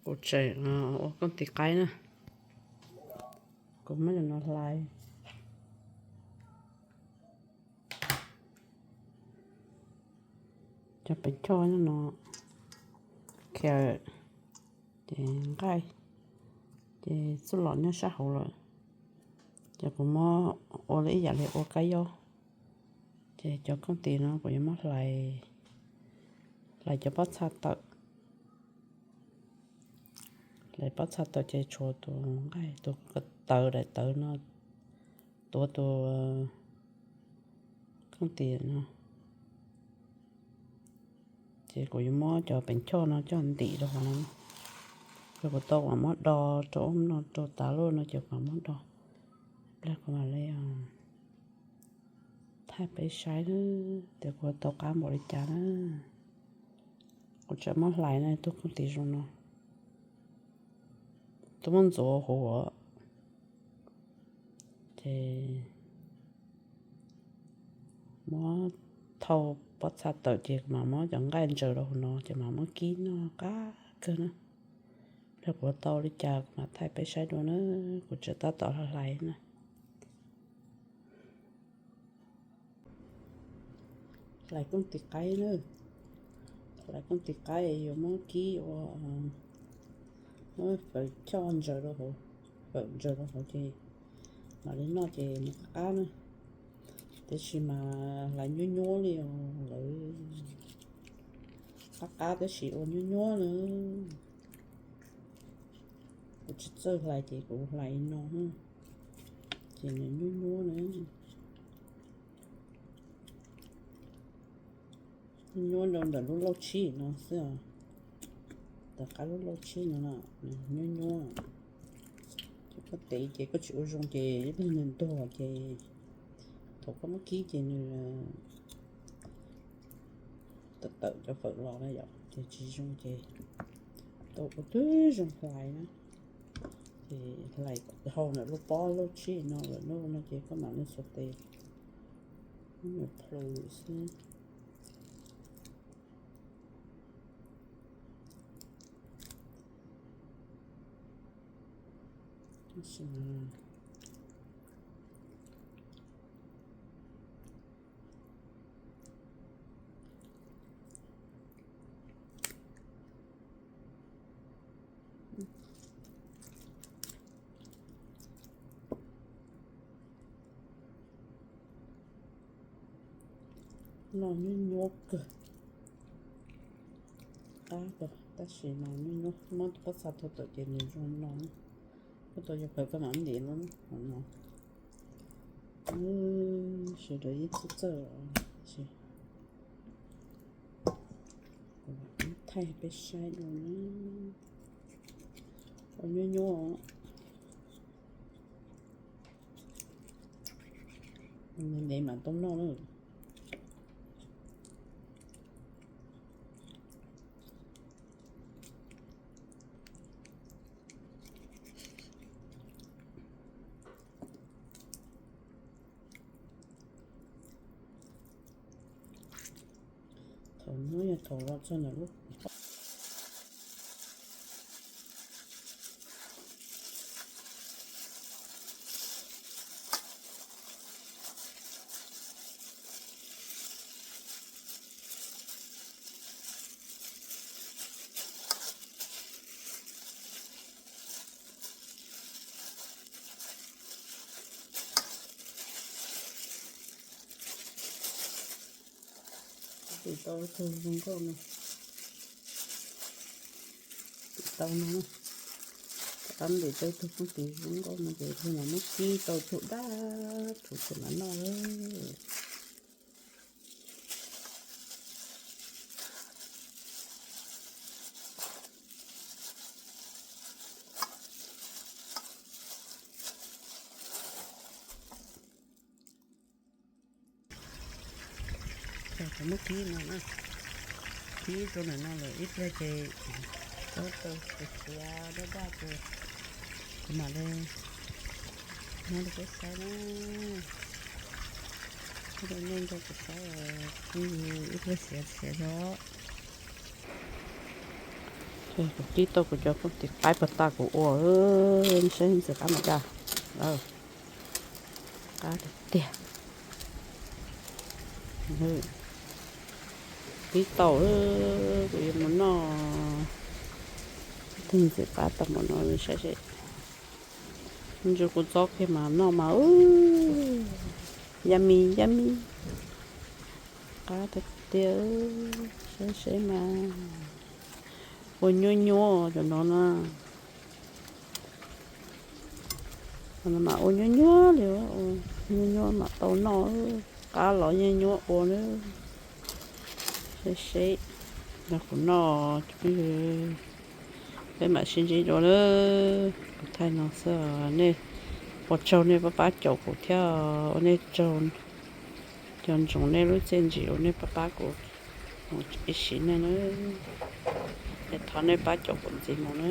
Kuv tseem ua kooj tis qaib na. Kuv muab cov no hlais, cov pees choj no, carrot, ces nqaij, ces txuj lom nyob sab hauv lawm. Ces kuv muab ua li ib yam li ua kab yob. Ces cov kooj tis no kuv yuav muab hlais, hlais cov pob txha tawm. Hlais pob txha tawm ces tshuav tus nqaij, tus ko taw daim tawv no tuav tus kooj tis no. Ces kuv yuav muab cov pees choj no coj ntim rau hauv no. Yog kuv tau mam muab do rau ub no rau tas lawm no ces kuv mam muab do. Ib pliag kuv mam li thaij peb saib na, tias kuv tau qab npaum li cas na. Kuv tseem muab hlais na tus kooj tis zoo no, tus muab ntxuav huv. Ces muab thau pob txha tawm ces kuv mam muab cov nqaij ntsaws rau hauv no ces mam muab kib noj qab kawg na. Yog kuv tau li cas kuv mam thaij peb saib dua na, kuv tseem tab tom hlais na. Hlais kooj tis qaib na, hlais kooj tis qaib yuav muab kib ua, muab fawm choj ntsaws rau hauv, fawm ntsaws rau hauv ces mam li noj ces nws qab qab na. Tiam sis mas hlais nyuab nyuab li os, lawv qab qab tab sis ua nyuab nyuab na. Kuv tsis txawj hlais ces kuv hlais li no, ces nws nyuab nyuab na. Nyuab rau ntawm lub lauj tshib no xwb os. Tom qab lub lauj tshib no, nyuab nyuab. Ces koj tev ces koj tsis ua zoo ces ib pliag nws ntuag ces thaum koj muab kib ces nws tawm tawm cov fawm los na yom, ces tsis zoo ces tau ua twb zoo hlais na. Ces hlais hau ntawm lub pob lauj tshib no lawm no ces koj mam li xuas tes, nws plhws xwb. Noj nyuab nyuab kawg. Qab kawg tab sis mas nyuab nyuab, muab pob txha thau tawm ces nws zoo no. Koj tau yog kawg koj mam ntim no, no. Sawv daws yeej txawj txawj os, thaij peb saib dua na. Ua nyuab nyuab, ntev mam tau noj na. Thaum no yog thaum los txog ntawm lub Ntim tau tug zoo nkauj no, ntim tau no, rov qab ntim tau tug poob tis zoo nkauj no ces yog muab kib tau tug dab tug ces mam noj lawm. Ces kuv muab kib no na, kib rau ntawm no lawm ib pliag ces tau tau xiav xiav daj daj ces kuv mam li muab rau peb saib na. Muab rau nej nrog kuv saib, ib pliag xiav xiav zog. Kuv tib tau kuv cov pob tim qaib puag ta kuv ua, saib ntxim qab mas daj. Qab tiag tiag. Tib tau, kuv yuav mus noj ib tug ntxim qab tau mus no saib seb. Ntsuag kuv txob kiag mas noj mas, yummy yummy. Qab tiag tiag, saib seb mas. Ua nyuaj nyuaj cov no na. Mas ua nyuaj nyuaj li, nyuaj nyuaj mam tau noj. Qab los yeej nyuaj ua na. Seb seb, nrog kuv noj, peb mam sib ntsib dua na. Kuv thaij no xwb, nej ua tsaug nej pab pab caum kuv thiab, ua nej tsaug, cov ntsoov nej lub txiaj ntsim uas nej pab pab kuv mus ib sim neej na. Es thov nej pab caum kuv ntxiv mus na.